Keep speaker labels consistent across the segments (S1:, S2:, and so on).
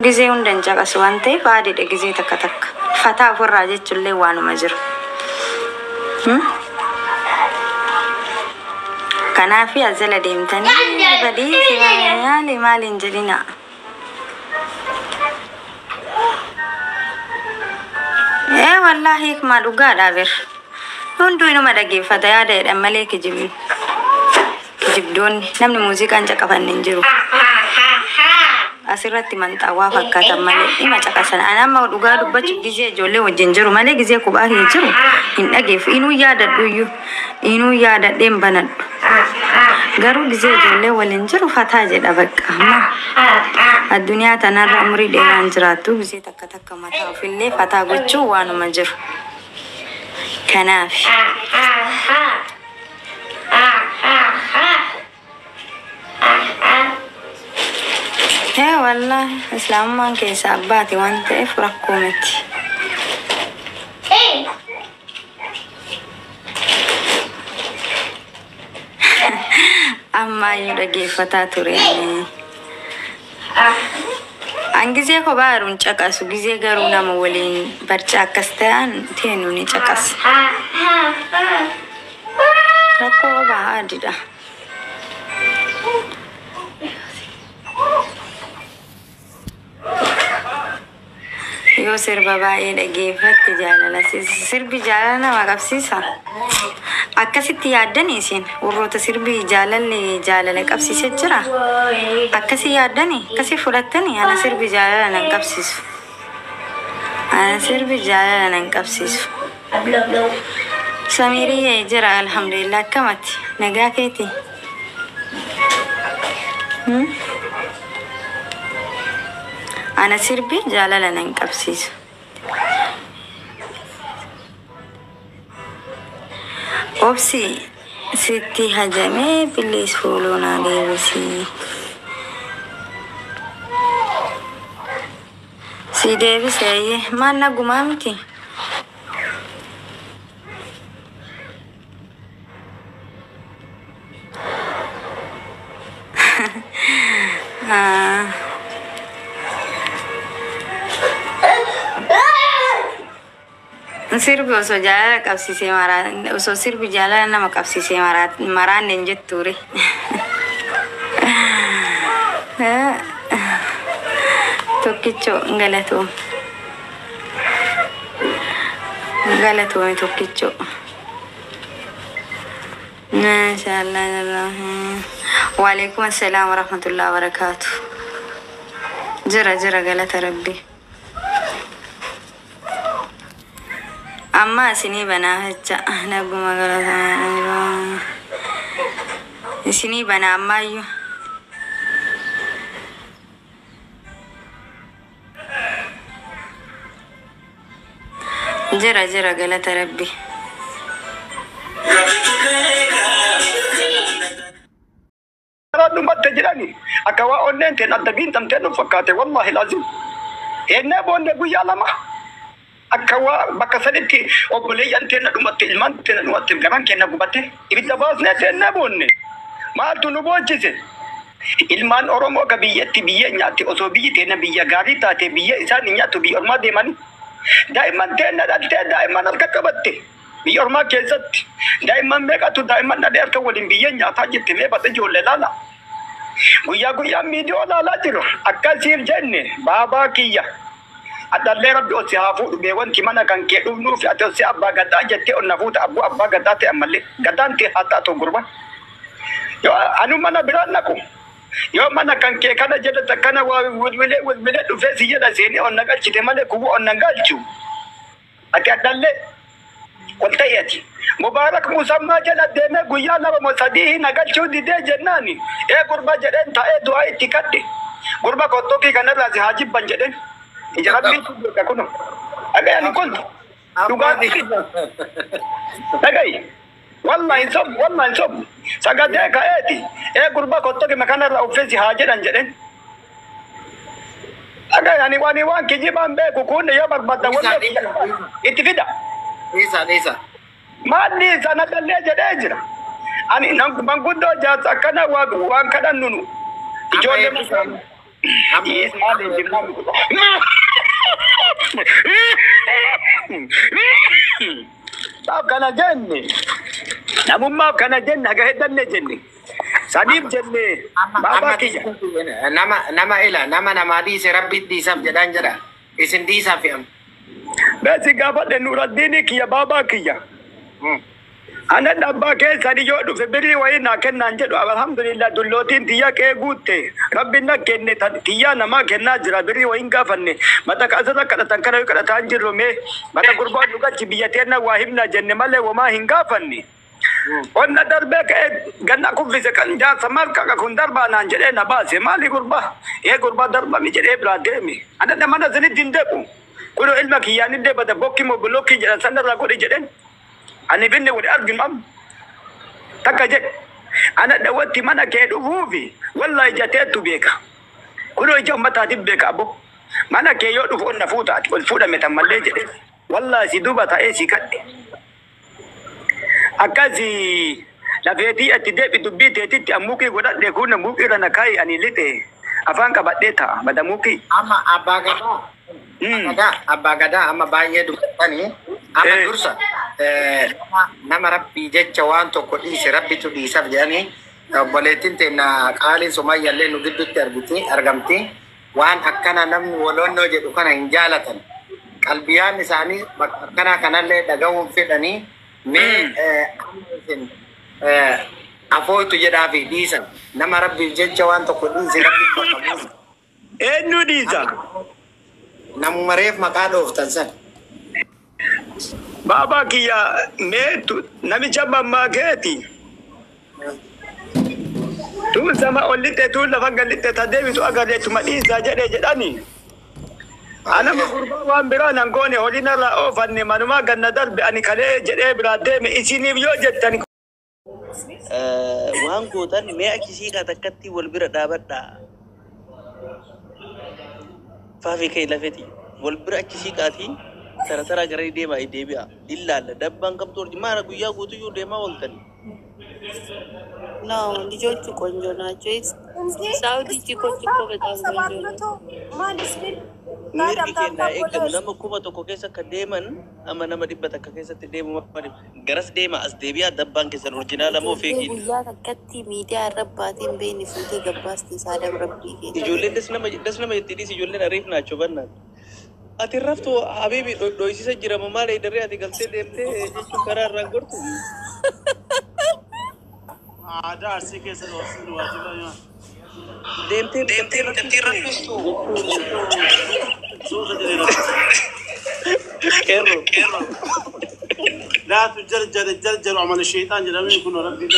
S1: Gizee hunda hin caqasu waan ta'eef aadiidha gizee takka takka. Fataa ofirraa jechuullee waanuma jiru. Kanaaf as jala deemtanii badii maali maali hin jedhina. Ee wallaahi hikmaa dhugaadha bir. Hunduu inuma dhageeffata yaada jedhan malee kijibni. Kijibdoonni namni muuziqaan caqafanne hin jiru. Asirratti manxaawaa fakkaatan malee dhima caqasan. Ani amma dhugaa dubbachuuf gizee ijoollee wajjin jiru malee gizee kophaa hin jiru hin dhageeffu. Inuu yaadadhu iyyuu inuu yaadadhee hin banadhu. Garuu gizee ijoollee waliin jiru fataa jedha bakka amma addunyaa tanarra umurii dheeraan jiraattu gizee takka takka mataa ofillee fataa gochuu waanuma jiru. Kanaaf. Ee wallaahi islaamummaan keessa abbaati waan ta'eef rakkoo miti. Ammaayyuu dhageeffataa ture. An gizee kophaa jiru hin caqasu. Gizee garuu nama waliin barcaa akkas ta'an teenu ni caqasa. Rakkoo kophaa aadiidha. Yoo sirba baay'ee dhageeffatte jaalala sirbi jaalala nama qabsiisa. Akkasitti yaaddanii isin warroota sirbi jaalalli jaalala qabsiise jira. Akkasi yaaddanii akkasi fudhattanii ana sirbi jaalala nan qabsiisu. Ana sirbi jaalala nan qabsiisu. Samiiriyyee jira alhamdulillah akkamatti nagaa keeti. Ana sirbi jaalala nan qabsiisu. Obsi sitti hajamee please fuuluu naa deebisi. Si deebise eeyyee maal nagumaa miti? Sirbi osoo jaalala qabsiisee maraa osoo sirbi jaalala nama qabsiisee maraanne hin jettuure. Tokkicho galatoome. Galatoome tokkicho. Maashaallah. Waalaikum assalaam warahmatullahi wabarakaatu. Jira jira galata rabbi. Amma isinii banaa jecha naguma galata isinii banaa ammaayyuu. Jira jira galata rabbi.
S2: Dhumatte jedhani akka waa onneen teen adda biintamteen nu fakkaate wallahi lazim. Ennee boonne guyyaa lama akka waa bakka saditti obboleeyyan teenna dhumatte ilmaan teenna dhumatte garaan keenna gubatte ibidda baasnee teennee boonne. Maaltu nu boochise? Ilmaan Oromoo ka biyyatti biyya nyaatti osoo biyyi teenna biyya gaarii taate biyya isaan hin nyaattu biyya ormaa deemanii. Daa'imman teenna dhaltee daa'imman harka qabatte. Biyya ormaa keessatti daa'imman meeqatu daa'imman dhalee harka waliin biyya nyaataa jirti mee badha ijoollee laala. Guyyaa guyyaan miidiyoo laalaa jiru akkasiif jenne baabaa kiyya. Adhallee rabbi ol si haa fuudhu bee wanti mana kan kee dhufnuuf ati ol si abbaa gadaa jettee ol na fuuta abbuu abbaa gadaa ta'e ammallee gadaan ta'e haa taatu gurba. Yoo anu mana biraan naqu yoo mana kan kee kana jedhe takkana waa wilwilee wilwilee dhufee si jedha seenee ol na galchite malee kubu ol na galchu. Ati adhallee ol ta'e ati. Mubaarak Musammaa jala deemee guyyaa lama moo sadii na galchuu didee jennaani. Ee gurba jedheen taa'ee du'aa itti kadhe. Gurba kottokii kanarraa si haa jibban jedheen. Ija rabbiitu beeka kuno. Dhaga'i ani kun dhugaa dhaga'i. Wallahi hin sobu wallahi hin sobu. Sagadee ka'eeti. Ee gurba kottokii kanarraa uffee si haa jedhan jedheen. Dhaga'i ani waan waan kijibaan beeku kun yoo barbaaddan wallahi itti fida.
S3: Dhiisa dhiisa.
S2: Maalli sana dallee jedhee jira. Ani manguddoo jaarsa akkana waan kadhannu nu. Ijoollee Maaf kana jenne namummaaf kana jenne haga heddanne jenne saniif jenne baabaa kiyya.
S3: Nama ila nama namaa dhiise rabbi dhiisaaf jedhaan jedha. Isin dhiisaaf amma.
S2: Beesi gaafadhe Nuuraddiini kiyya baabaa kiyya. Ana abbaa keessan yoo dhufe birrii wayii naa kennaan jedhu alhamdulillah dullootiin tiyya qe'ee guutte rabbi na kenne tiyyaa namaa kennaa jira birrii wayii hin gaafanne mata asirra kadhatan kana yoo kadhataa hin jirru mee mata gurbaa dhugachi biyya teenna waa himna jenne malee womaa hin gaafanne. Onna darbee ka'ee ganna kuffise kan jaarsa maal kaqa kun darbaa naan jedhee na baase maali gurbaa ee gurbaa darbami jedhee biraa deeme ana mana sanitti hin deequ kunoo ilma kiyyaan illee bada bokki moo bilokkii jedhan sanarraa godhi jedheen. Ani binne wali arginu amma takka jedhe ana dhawatti mana kee dhufuufi wallahi jateettu beeka kunoo ija ummataatiif beeka abbo mana kee yoo dhufu onna fuutaati ol fuudhame tan mallee jedhe wallahi si duuba ta'ee si kadhe akkasi lafeetii atti deebi dubbii teetitti ammuuqii godhadhe kun muukii irra na kaayi ani lixe afaan qabadhee ta'a bada muukii.
S3: Amma abbaa gadaa. Abbaa gadaa amma baay'ee dubbatanii amma dursa nama rabbii jecha waan tokko dhiise rabbitu dhiisaaf jedhanii obboleettiin teenya qaaliin Sumayyaallee nu gidduutti argamti waan akkana namni waloonnoo jedhu kana hin jaalatan qalbiyaan isaanii bakka akkanaa kanallee dhagahuun fedhanii mee isin afooytu jedhaa fi dhiisan nama rabbiif jecha waan tokko dhiise rabbiif bakka buusa.
S2: Eenyu dhiisa?
S3: Namuma reef maqaa dhooftan san.
S2: Baabaa kiyya meetu namicha mammaa keeti. Tuun sama ol lixxe tuun lafa gad lixxe ta deebitu agarreetuma dhiisaa jedhee jedhani. Anama gurbaa waan biraa nan goone horii narraa oofanne manumaa ganna darbe ani kalee jedhee biraa deeme isiniif yoo jettan.
S4: Waan gootan mee akkisii kaa takkatti wal bira dhaabadhaa. Faafii ka'e lafeeti wal bira akkisii kaatii tara tara gara deemaa deebi'a illaalla dabbaan qabdu horji maara guyyaa guutuyyuu deemaa ooltan.
S5: No, ልጆቹ ቆንጆ ናቸው። ሳውዲ ቺኮች እኮ በጣም ቆንጆ ናቸው።
S4: Mirgi kennaa eegamu nama 1000 keessa akka deeman amma nama 100 keessatti deemu garas deema as deebi'a dabbaan keessan orjinaala moo feekiidha.
S5: Guyyaa takkatti miidiyaa irra baateen beeni fuutee gabbaasti saadam rabbii keessa.
S4: Ijoolleen das nama itti dhiisi ijoolleen ariif naachoo bannaan. Ati raftu habiibi dho'isiisa jira moo maal daree ati galtee deemtee jechuun karaa irraan gortu.
S6: Aadaa Arsii keessa dho'isiin waajiba yoo.
S4: Deemtee deemtee raffistu.
S6: Suuqa jedhee raffistu.
S4: Qeerroo.
S6: لا تجرجر جرجر عمل الشيطان jedhamee kun rabbii.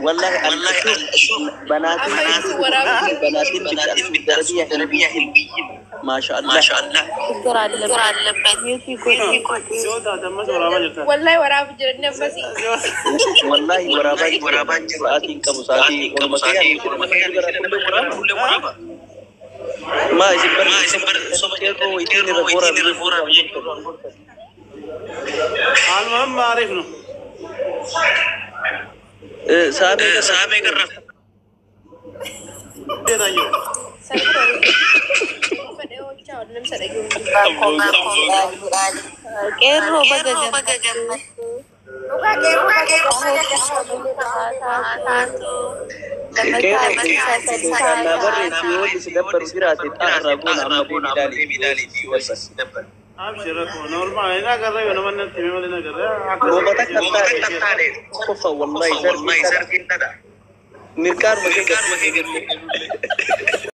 S4: والله بناتي دربية حلبية ما شاء الله ما شاء الله
S5: ችግር አለበት።
S7: والله وراه جرنا بس
S4: والله وراه ساعتين كم ساعتين ما يسبر
S6: المهم ما عرفنا
S4: سامي قرب
S5: Qeerroo baga gammaddee.
S4: والله